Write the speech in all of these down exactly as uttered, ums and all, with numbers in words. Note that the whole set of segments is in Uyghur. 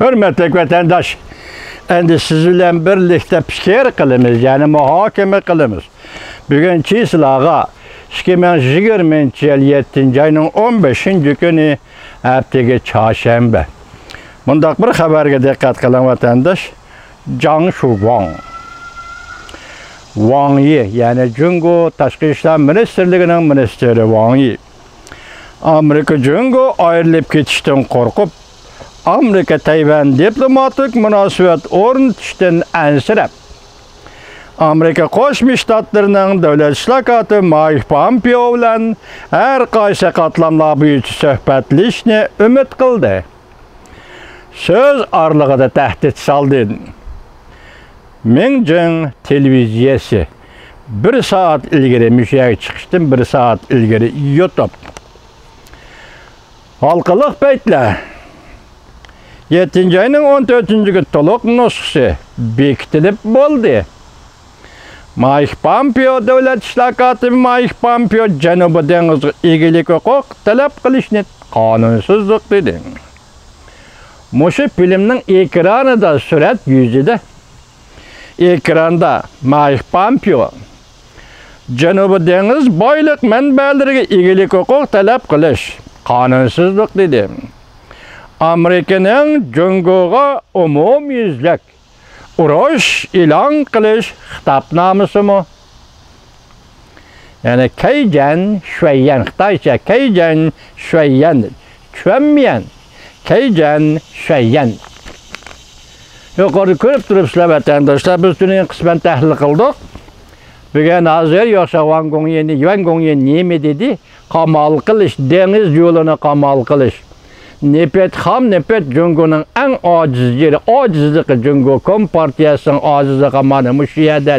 ھۆرمەتلىك ۋەتەنداش، ئەمدى سىز بىلەن بىرلىكتە پىكىر قىلىمىز، يەنى مۇھاكىمە قىلىمىز. بۈگۈن چىسلاغا، ئىككى مىڭ يىگىرمىنچى يىل يەتتىنچى ئاينىڭ ئون بەشىنچى كۈنى، ھەپتىگە چارشەنبە. مۇنداق بىر خەۋەرگە دىققەت قىلىڭ، ۋەتەنداش. جاڭ شۇگۇاڭ. ۋاڭ يى، يەنى جۇڭگو تاشقى ئىشلار مىنىستىرلىكىنىڭ مىنىستىرى ۋاڭ يى. ئامېرىكا جۇڭگو ئايرىلىپ كېتىشتىن قورقۇپ، ئامېرىكا تەيۋەن دىپلوماتىك مۇناسىۋەت ئورنىتىشتىن ئەنسىرەپ، ئامېرىكا قوشما شتاتلىرىنىڭ دۆلەت ئىشلار كاتىپى مايك پامپېئو بىلەن ھەر قايسى قاتلاملار بويىچە سۆھبەتلىشىشنى ئۈمىد قىلدى. سۆز ئارىلىقىدا تەھدىت سالدى. مىڭجىڭ تېلېۋىزىيەسى بىر سائەت ئىلگىرى، مۇشۇ يەرگە چىقىشتىن بىر سائەت ئىلگىرى يۇتۇپ. ھالقىلىق پەيتلەر. يەتتىنچى ئاينىڭ ئون تۆتىنچى كۈنى تولۇق نۇسخىسى بېكىتىلىپ بولدى. مايك پامپېئو، دۆلەت ئىشلار كاتىپى مايك پامپېئو جەنۇبىي دېڭىزغا ئىگىلىك ھوقۇق تەلەپ قىلىشنى قانۇنسىزلىق دېدى. مۇشۇ فىلىمنىڭ ئېكرانىدا، سۈرەت يۈزىدە، ئېكراندا مايك پامپېئو جەنۇبىي دېڭىز بايلىق مەنبەلىرىگە ئىگىلىك ھوقۇق تەلەپ قىلىش قانۇنسىزلىق دېدى. ئامېرىكىنىڭ جۇڭگوغا ئومۇميۈزلۈك ئۇرۇش ئېلان قىلىش خىتابنامىسىمۇ؟ يەنى كەيجەن شۈەييەن، خىتايچە كەيجەن شۈەييەن، چۈەنميەن، كەيجەن شۈەييەن. يۇقىرىدا كۆرۈپ تۇرۇپسىلەر، ۋەتەنداشلار، بىز تۈنۈگۈن قىسمەن تەھلىل قىلدۇق. بۈگۈن ھازىر يوقسا ۋاڭ گوڭيىن، يۈەن گوڭيىن نېمە دېدى؟ قامال قىلىش، دېڭىز يولىنى قامال قىلىش. نېفىت، خام نېفىت جۇڭگونىڭ ئەڭ ئاجىز يېرى، ئاجىزلىقى، جۇڭگو كومپارتىيەسىنىڭ ئاجىزلىقى مانا مۇشۇ يەردە.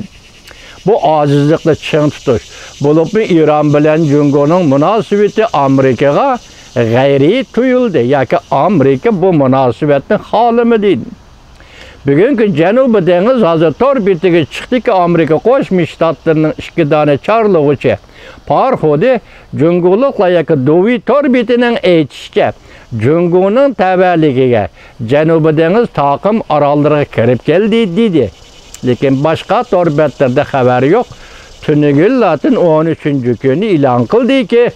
بۇ ئاجىزلىقنى چىڭ تۇتۇش. بولۇپمۇ ئىران بىلەن جۇڭگونىڭ مۇناسىۋىتى ئامېرىكىغا غەيرىي تۇيۇلدى ياكى ئامېرىكا بۇ مۇناسىۋەتنى خالىمىدى. بۈگۈنكى جەنۇبىي دېڭىز ھازىر تور بېتىگە چىقتىكى، ئامېرىكا قوشما شتاتلىرىنىڭ ئىككى دانە چارلىغۇچى پاراخودى جۇڭگولۇقلار ياكى دۇۋى تور بېتىنىڭ ئېيتىشىچە، جۇڭگونىڭ تەۋەلىكىگە جەنۇبىي دېڭىز تاقىم ئاراللىرىغا كىرىپ كەلدى، دېدى. لېكىن باشقا تور بەتلەردە خەۋەر يوق. تۈنۈگۈن لاتىن ئون ئۈچىنچى كۈنى ئېلان قىلدىكى،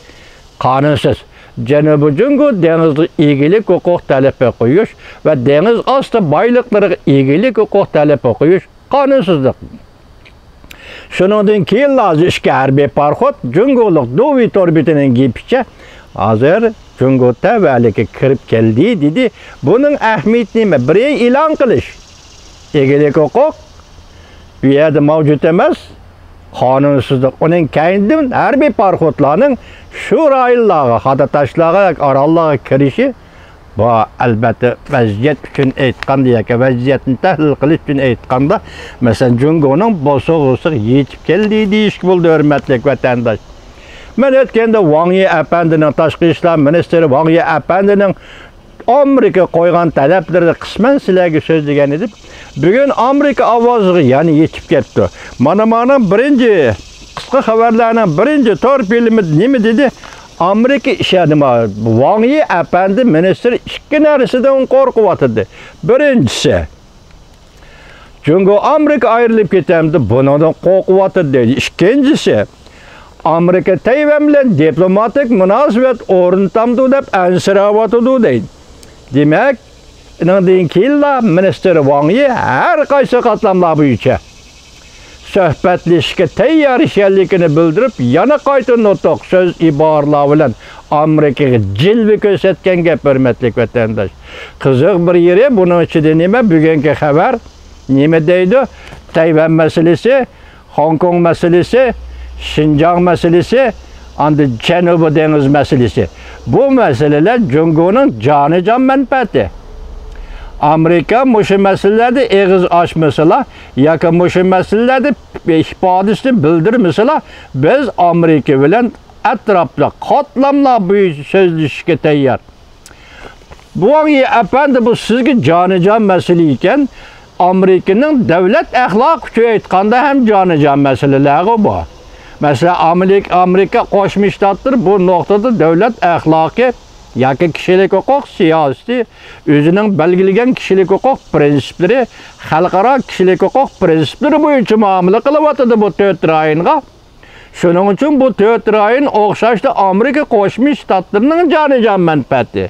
قانۇنسىز. جەنۇبىي جۇڭگو دېڭىزغا ئىگىلىك ھوقۇق تەلىپى قويۇش ۋە دېڭىز ئاستى بايلىقلىرىغا ئىگىلىك ھوقۇق تەلىپى قويۇش قانۇنسىزلىق. شۇنىڭدىن كېيىنلا ھازىر ئىككى ھەربىي پاراخوت جۇڭگولۇق دۇۋى تور بېتىنىڭ گېپىچە، ھازىر جۇڭگو تەۋەلىكى كىرىپ كەلدى، دېدى. بۇنىڭ ئەھمىيىتى نېمە؟ بىرى ئېلان قىلىش. ئىگىلىك ھوقۇق بۇ يەردە مەۋجۇت ئەمەس. قانۇنسىزلىق. ئۇنىڭ كەينىدىن ھەربىي پاراخوتلارنىڭ شۇ رايونلارغا، خادا تاشلارغا ياكى ئاراللارغا كىرىشى، بۇ، ئەلۋەتتە، ۋەزىيەت ئۈچۈن ئېيتقاندا ياكى ۋەزىيەتنى تەھلىل قىلىش ئۈچۈن ئېيتقاندا، مەسىلەن، جۇڭگونىڭ بوسۇغىسىغا يېتىپ كەلدى دېيىشكە بولىدۇ، ھۆرمەتلىك ۋەتەنداش. مەن ئۆتكەندە ۋاڭ يى ئەپەندىنىڭ، تاشقى ئىشلار مىنىستىرى ۋاڭ يى ئەپەندىنىڭ ئامېرىكا قويغان تەلەپلىرىنى قىسمەن سىلەرگە سۆزلىگەن ئىدىم. بۈگۈن ئامېرىكا ئاۋازىغا يەنە يېتىپ كەپتۇ. مانا مانا بىرىنچى قىسقا خەۋەرلەرنىڭ بىرىنچى تور فىلىمىدا نېمە دېدى؟ ئامېرىكا ئىشەنمە، ۋاڭ يى ئەپەندى مىنىستىر ئىككى نەرسىدىن قورقۇۋاتىدۇ. بىرىنچىسى، جۇڭگو ئامېرىكا ئايرىلىپ كېتەمدۇ؟ بۇنىڭدىن قورقۇۋاتىدۇ دەيدۇ. ئىككىنچىسى، ئامېرىكا تەيۋەن بىلەن دىپلوماتىك مۇناسىۋەت ئورنىتامدۇ دەپ ئەنسىرەۋاتىدۇ دەيدۇ. دېمەك، ئۇنىڭدىن كېيىنلا مىنىستىر ۋاڭ يى ھەر قايسى قاتلاملار بويىچە سۆھبەتلىشىشكە تەييار ئىكەنلىكىنى بىلدۈرۈپ، يەنە قايتا نۇتۇق، سۆز، ئىبارىلەر بىلەن ئامېرىكىغا جىلۋە كۆرسەتكەن گەپ، ھۆرمەتلىك ۋەتەنداش. قىزىق بىر يېرى، بۇنىڭ ئىچىدە نېمە؟ بۈگۈنكى خەۋەر نېمە دەيدۇ؟ تەيۋەن مەسىلىسى، خوڭكوڭ مەسىلىسى، شىنجاڭ مەسىلىسى، ئاندىن جەنۇبىي دېڭىز مەسىلىسى. بۇ مەسىلىلەر جۇڭگونىڭ جانىجان مەنپەئەتى. ئامېرىكا مۇشۇ مەسىلىلەردە ئېغىز ئاچمىسىلا ياكى مۇشۇ مەسىلىلەردە ئىپادىسىنى بىلدۈرمىسىلا، بىز ئامېرىكا بىلەن ئەتراپلىق قاتلاملار بويىچە سۆزلىشىشكە تەييار. ۋاڭ يى ئەپەندى، بۇ سىزگە جانىجان مەسىلە ئىكەن. ئامېرىكىنىڭ دۆلەت ئەخلاقى ئۈچۈن ئېيتقاندا ھەم جانىجان مەسىلىلەرغۇ بۇ. مەسىلەن، ئامېرىك-، ئامېرىكا قوشما شتاتلىرى بۇ نۇقتىدا دۆلەت ئەخلاقى ياكى كىشىلىك ھوقۇق سىياسىتى، ئۆزىنىڭ بەلگىلىگەن كىشىلىك ھوقۇق پىرىنسىپلىرى، خەلقئارا كىشىلىك ھوقۇق پىرىنسىپلىرى بويىچە مۇئامىلە قىلىۋاتىدۇ بۇ تۆت رايونغا. شۇنىڭ ئۈچۈن بۇ تۆت رايون ئوخشاشلا ئامېرىكا قوشما شتاتلىرىنىڭ جانىجان مەنپەئەتى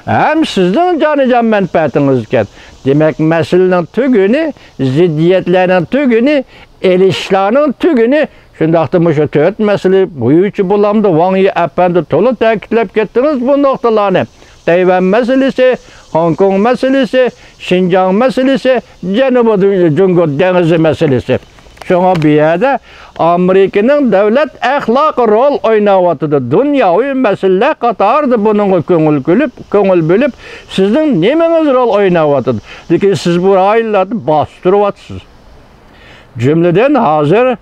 ھەم سىزنىڭ جانىجان مەنپەئەتىڭىز ئىكەن. دېمەك، مەسىلىنىڭ تۈگۈنى، زىددىيەتلەرنىڭ تۈگۈنى، ئېلىشىشلارنىڭ تۈگۈنى، شۇنداقتا مۇشۇ تۆت مەسىلە بويىچە بولامدۇ؟ ۋاڭ يى ئەپەندى، تولا تەكىتلەپ كەتتىڭىز بۇ نۇقتىلارنى. تەيۋەن مەسىلىسى، خوڭكوڭ مەسىلىسى، شىنجاڭ مەسىلىسى، جەنۇبىي جۇڭگو دېڭىزى مەسىلىسى. شۇڭا بۇ يەردە ئامېرىكىنىڭ دۆلەت ئەخلاقى رول ئويناۋاتىدۇ. دۇنياۋى مەسىلىلەر قاتارىدا بۇنىڭغا كۆڭۈل كۆلۈپ، كۆڭۈل بۆلۈپ، سىزنىڭ نېمىڭىز رول ئويناۋاتىدۇ؟ لېكىن سىز بۇ رايونلاردا باستۇرۇۋاتىسىز. جۈملىدىن ھازىر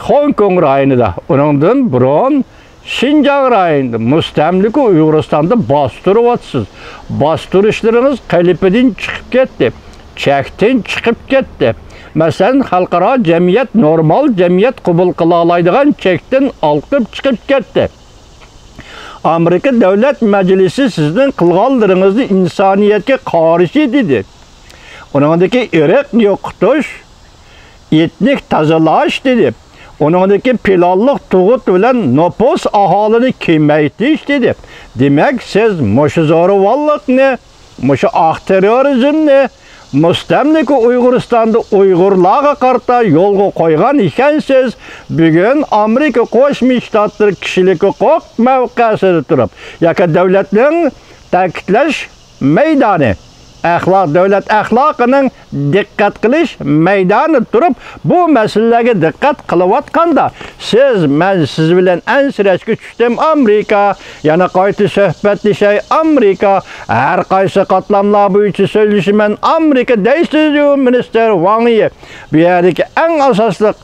خوڭكوڭ رايونىدا، ئۇنىڭدىن بۇرۇن شىنجاڭ رايونىدا، مۇستەملىكە ئۇيغۇرىستاندا باستۇرۇۋاتىسىز. باستۇرۇشلىرىڭىز قېلىپىدىن چىقىپ كەتتى، چەكتىن چىقىپ كەتتى. مەسىلەن، خەلقئارا جەمئىيەت، نورمال جەمئىيەت قوبۇل قىلالايدىغان چەكتىن ئالقىپ چىقىپ كەتتى. ئامېرىكا دۆلەت مەجلىسى سىزنىڭ قىلغانلىرىڭىزنى ئىنسانىيەتكە قارشى دېدى. ئۇنىڭدىكى ئىرق يوقىتىش، ئېتنىك تازىلاش دېدى. ئۇنىڭدىكى پىلانلىق تۇغۇت بىلەن نوپۇس ئاھالىنى كېمەيتىش دېدى. دېمەك، سىز مۇشۇ زورىۋاللىقنى، مۇشۇ ئاق تېررورىزمنى، مۇستەملىكە ئۇيغۇرىستاندا ئۇيغۇرلارغا قارىتا يولغا قويغان ئىكەنسىز. بۈگۈن ئامېرىكا قوشما شتاتلىرى كىشىلىك ھوقۇق مەۋقەسىدە تۇرۇپ، ياكى دۆلەتنىڭ تەكىتلەش مەيدانى، ئەخلاق، دۆلەت ئەخلاقىنىڭ دىققەت قىلىش مەيدانىدا تۇرۇپ، بۇ مەسىلىلەرگە دىققەت قىلىۋاتقاندا، سىز، مەن سىز بىلەن ئەنسىرەشكە چۈشتۈم، ئامېرىكا، يەنە قايتا سۆھبەتلىشەي، ئامېرىكا، ھەر قايسى قاتلاملار بويىچە سۆزلىشىمەن، ئامېرىكا دەيسىزۇ، مىنىستىر ۋاڭ يى. بۇ يەردىكى ئەڭ ئاساسلىق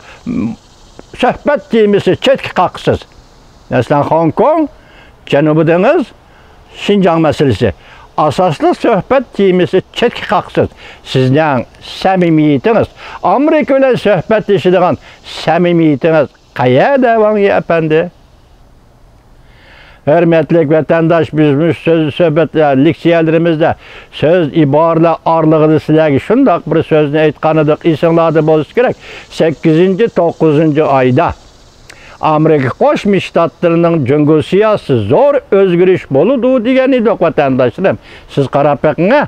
سۆھبەت تېمىسى چەتكە قاقسىز. مەسىلەن، خوڭكوڭ، جەنۇبىي دېڭىز، شىنجاڭ مەسىلىسى. ئاساسلىق سۆھبەت تېمىسى چەتكە قاقسىز. سىزنىڭ سەمىمىيىتىڭىز، ئامېرىكا بىلەن سۆھبەتلىشىدىغان سەمىمىيىتىڭىز قەيەردە، ۋاڭ يى ئەپەندى؟ ھۆرمەتلىك ۋەتەنداش، بىز مۇشۇ سۆز، سۆھبەت، لېكسىيەلىرىمىزدە سۆز ئىبارىلەر ئارىلىقىدا سىلەرگە شۇنداق بىر سۆزنى ئېيتقانىدۇق، ئېسىڭلاردا بولسا كېرەك، سەككىزىنچى، توققۇزىنچى ئايدا ئامېرىكا قوشما شتاتلىرىنىڭ جۇڭگو سىياسىتى زور ئۆزگىرىش بولىدۇ دېگەن ئىدۇق، ۋەتەنداشلىرىم. سىز قاراپ بېقىڭە.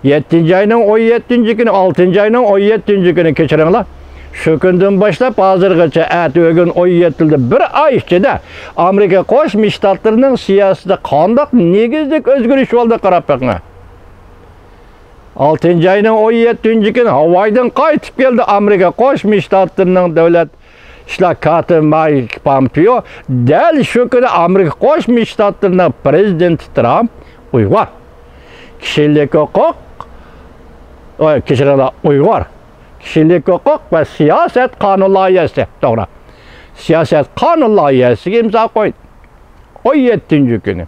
يەتتىنچى ئاينىڭ ئون يەتتىنچى كۈنى، ئالتىنچى ئاينىڭ ئون يەتتىنچى كۈنى، كەچۈرۈڭلار. شۇ كۈندىن باشلاپ ھازىرغىچە، ئەتە، بۈگۈن، ئون يەتتە يىلدا، بىر ئاي ئىچىدە ئامېرىكا قوشما شتاتلىرىنىڭ سىياسىتىدە قانداق نېگىزلىك ئۆزگىرىش بولدى، قاراپ بېقىڭە. ئالتىنچى ئاينىڭ ئون يەتتىنچى كۈنى ھاۋايدىن قايتىپ كەلدى ئامېرىكا قوشما شتاتلىرىنىڭ دۆلەت ئىشلار كاتىپى مايك پامپېئو. دەل شۇ كۈنى ئامېرىكا قوشما شتاتلىرىنىڭ پرېزىدېنتى ترامپ ئۇيغۇر. كىشىلىك ھوقۇق، ئوي، كەچۈرۈڭلار، ئۇيغۇر. كىشىلىك ھوقۇق ۋە سىياسەت قانۇن لايىھەسى، توغرا. سىياسەت قانۇن لايىھەسىگە ئىمزا قويدى. ئون يەتتىنچى كۈنى.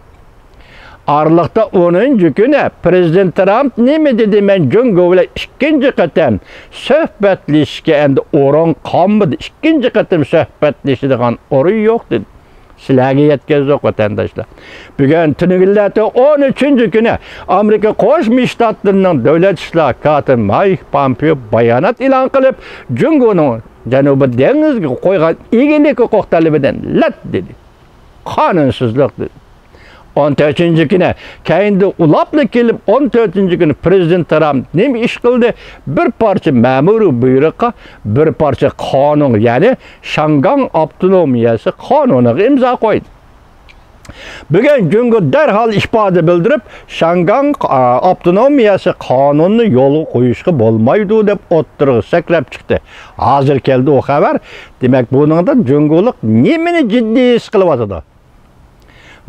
ئارىلىقتا ئونىنچى كۈنى پرېزىدېنت ترامپ نېمە دېدى؟ مەن جۇڭگو بىلەن ئىككىنچى قېتىم سۆھبەتلىشىشكە ئەمدى ئورۇن قالمىدى. ئىككىنچى قېتىم سۆھبەتلىشىدىغان ئورۇن يوق دېدى. سىلەرگە يەتكۈزدۇق، ۋەتەنداشلار. بۈگۈن تۈنۈگۈنلەردە ئون ئۈچىنچى كۈنى ئامېرىكا قوشما شتاتلىرىنىڭ دۆلەت ئىشلار كاتىپى مايك پامپېئو بايانات ئېلان قىلىپ، جۇڭگونىڭ جەنۇبىي دېڭىزغا قويغان ئىگىلىك ھوقۇق تەلىپىدىن رەت دېدى. قانۇنسىزلىق دېدى. ئون تۆتىنچى كۈنى كەينىدىن ئۇلاپلا كېلىپ، ئون تۆتىنچى كۈنى پرېزىدېنت ترامپ نېمە ئىش قىلدى؟ بىر پارچە مەمۇرىي بۇيرۇققا، بىر پارچە قانۇنغا، يەنى شياڭگاڭ ئاپتونومىيەسى قانۇنىغا ئىمزا قويدى. بۈگۈن جۇڭگو دەرھال ئىپادە بىلدۈرۈپ، شياڭگاڭ، ئا، ئاپتونومىيەسى قانۇنىنى يولغا قويۇشقا بولمايدۇ دەپ ئوتتۇرىغا سەكرەپ چىقتى. ھازىر كەلدى ئۇ خەۋەر. دېمەك، بۇنىڭدا جۇڭگولۇق نېمىنى جىددىي ھېس قىلىۋاتىدۇ؟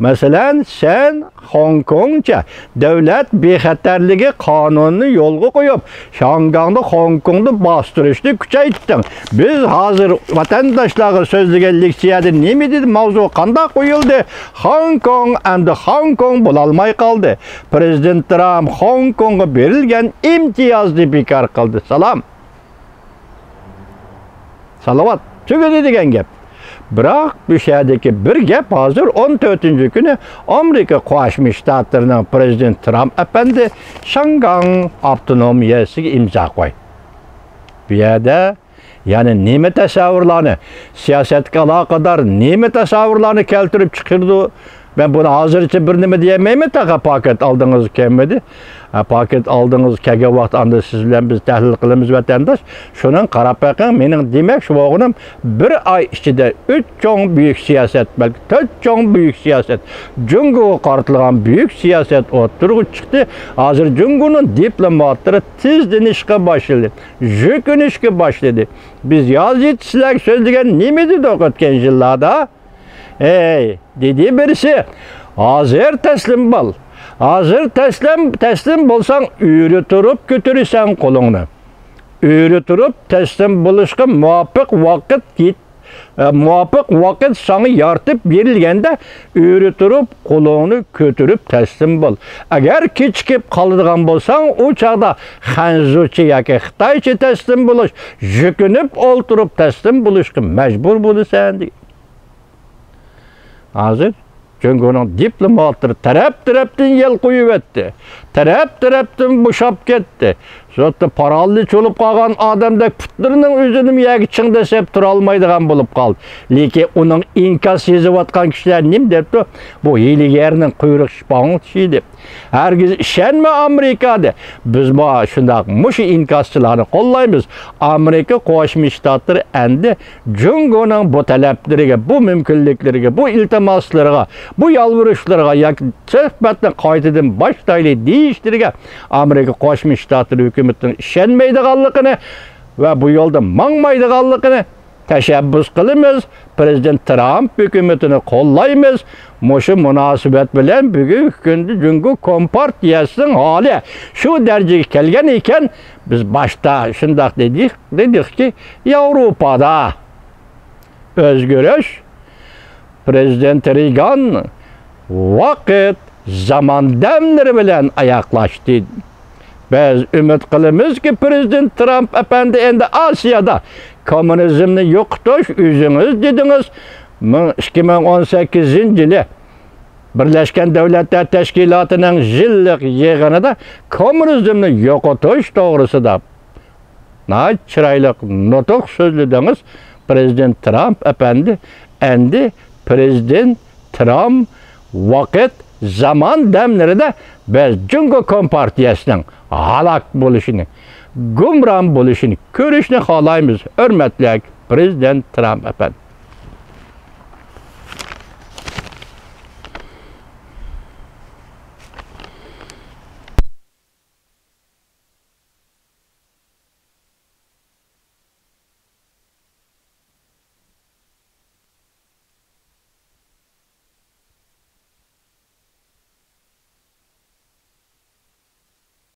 مەسىلەن، سەن خوڭكوڭچە دۆلەت بىخەتەرلىكى قانۇنىنى يولغا قويۇپ، شياڭگاڭدا، خوڭكوڭدا باستۇرۇشنى كۈچەيتتىڭ. بىز ھازىر ۋەتەنداشلارغا سۆزلىگەن لېكسىيەدە نېمە دېدى؟ ماۋزۇ قانداق قويۇلدى؟ خوڭكوڭ ئەمدى خوڭكوڭ بولالماي قالدى. پرېزىدېنت ترامپ خوڭكوڭغا بېرىلگەن ئىمتىيازنى بىكار قىلدى. سالام. سالاۋات، تۈگىدى دېگەن گەپ. بىراق بۇ يەردىكى بىر گەپ، ھازىر ئون تۆتىنچى كۈنى ئامېرىكا قوشما شتاتلىرىنىڭ پرېزىدېنتى ترامپ ئەپەندى شياڭگاڭ ئاپتونومىيەسىگە ئىمزا قوي. بۇ يەردە يەنى نېمە تەسەۋۋۇرلارنى، سىياسەتكە ئالاقىدار نېمە تەسەۋۋۇرلارنى كەلتۈرۈپ چىقىرىدۇ؟ مەن بۇنى ھازىرچە بىر نېمە دېيەلمەيمەن، تېخى پاكىت ئالدىڭىزغا كەلمىدى. ھە، پاكىت ئالدىڭىزغا كەلگەن ۋاقىت ئاندىن سىز بىلەن بىز تەھلىل قىلىمىز، ۋەتەنداش. شۇنىڭغا قاراپ بېقىڭ، مېنىڭ دېمەكچى بولغىنىم، بىر ئاي ئىچىدە ئۈچ چوڭ بۈيۈك سىياسەت، بەلكى تۆت چوڭ بۈيۈك سىياسەت، جۇڭگوغا قارىتىلغان بۈيۈك سىياسەت ئوتتۇرىغا چىقتى. ھازىر جۇڭگونىڭ دىپلوماتلىرى تىزلىنىشقا باشلىدى، يۈكۈنۈشكە باشلىدى. بىز يازىتى سىلەرگە سۆزلىگەن نېمە دېدۇق ئۆتكەن يىللاردا؟ ھەي، دېدى بىرسى، ھازىر تەسلىم بول. ھازىر تەسلىم، تەسلىم بولساڭ، ئۆرە تۇرۇپ كۆتۈرىسەن قولۇڭنى. ئۆرە تۇرۇپ تەسلىم بولۇشقا مۇۋاپىق ۋاقىت يېت-، ئە، مۇۋاپىق ۋاقىت ساڭا يارىتىپ بېرىلگەندە، ئۆرە تۇرۇپ قولۇڭنى كۆتۈرۈپ تەسلىم بول. ئەگەر كېچىكىپ قالىدىغان بولساڭ، ئۇ چاغدا خەنزۇچە ياكى خىتايچە تەسلىم بولۇش، يۈكۈنۈپ ئولتۇرۇپ تەسلىم بولۇشقا مەجبۇر بولىسەن، دېگەن. ھازىر جۇڭگونىڭ دىپلوماتلىرى تەرەپ-تەرەپتىن يەل قويۇۋەتتى. تەرەپ-تەرەپتىن بوشاپ كەتتى. سوتتا پاراللىچ بولۇپ قالغان ئادەمدەك پۇتلىرىنىڭ ئۆزىنىمۇ يەرگە چىڭ دەسسەپ تۇرالمايدىغان بولۇپ قالدى. لېكىن ئۇنىڭ ئىنكاس يېزىۋاتقان كىشىلەر نېمە دەپتۇ؟ بۇ ھىيلىگەرنىڭ قۇيرۇق شىپاڭلىق ئىشى دەپ. ھەرگىز ئىشەنمە ئامېرىكا دە. بىزمۇ شۇنداق مۇشۇ ئىنكاسچىلارنى قوللايمىز. ئامېرىكا قوشما شتاتلىرى ئەمدى جۇڭگونىڭ بۇ تەلەپلىرىگە، بۇ مۇمكىنلىكلىرىگە، بۇ ئىلتىماسلىرىغا، بۇ يالۋۇرۇشلىرىغا ياكى سۆھبەتنى قايتىدىن باشلايلى دېيىشلىرىگە ئامېرىكا قوشما شتاتلىرى ھۆكۈمىتىنىڭ ئىشەنمەيدىغانلىقىنى ۋە بۇ يولدا ماڭمايدىغانلىقىنى تەشەببۇس قىلىمىز، پرېزىدېنت ترامپ ھۆكۈمىتىنى قوللايمىز. مۇشۇ مۇناسىۋەت بىلەن بۈگۈنكى كۈندە جۇڭگو كومپارتىيەسىنىڭ ھالى شۇ دەرىجىگە كەلگەن ئىكەن، بىز باشتا شۇنداق دېدۇق، دېدۇقكى، ياۋروپادا ئۆزگىرىش پرېزىدېنت رېيگان ۋاقىت، زامان دەملىرى بىلەن ئاياغلاشتى. بىز ئۈمىد قىلىمىزكى، پرېزىدېنت ترامپ ئەپەندى ئەمدى ئاسىيادا كوممۇنىزمنى يوقىتىش، ئۆزىڭىز دېدىڭىز، مىڭ، ئىككى مىڭ ئون سەككىزىنچى يىلى بىرلەشكەن دۆلەتلەر تەشكىلاتىنىڭ يىللىق يىغىنىدا كوممۇنىزمنى يوقىتىش توغرىسىدا ناھايىتى چىرايلىق نۇتۇق سۆزلىدىڭىز، پرېزىدېنت ترامپ ئەپەندى. ئەمدى پرېزىدېنت ترامپ ۋاقىت، زامان دەملىرىدە بىز جۇڭگو كومپارتىيەسىنىڭ ھالاك بولۇشىنى، گۇمران بولۇشىنى كۆرۈشنى خالايمىز، ھۆرمەتلىك پرېزىدېنت ترامپ ئەپەندى.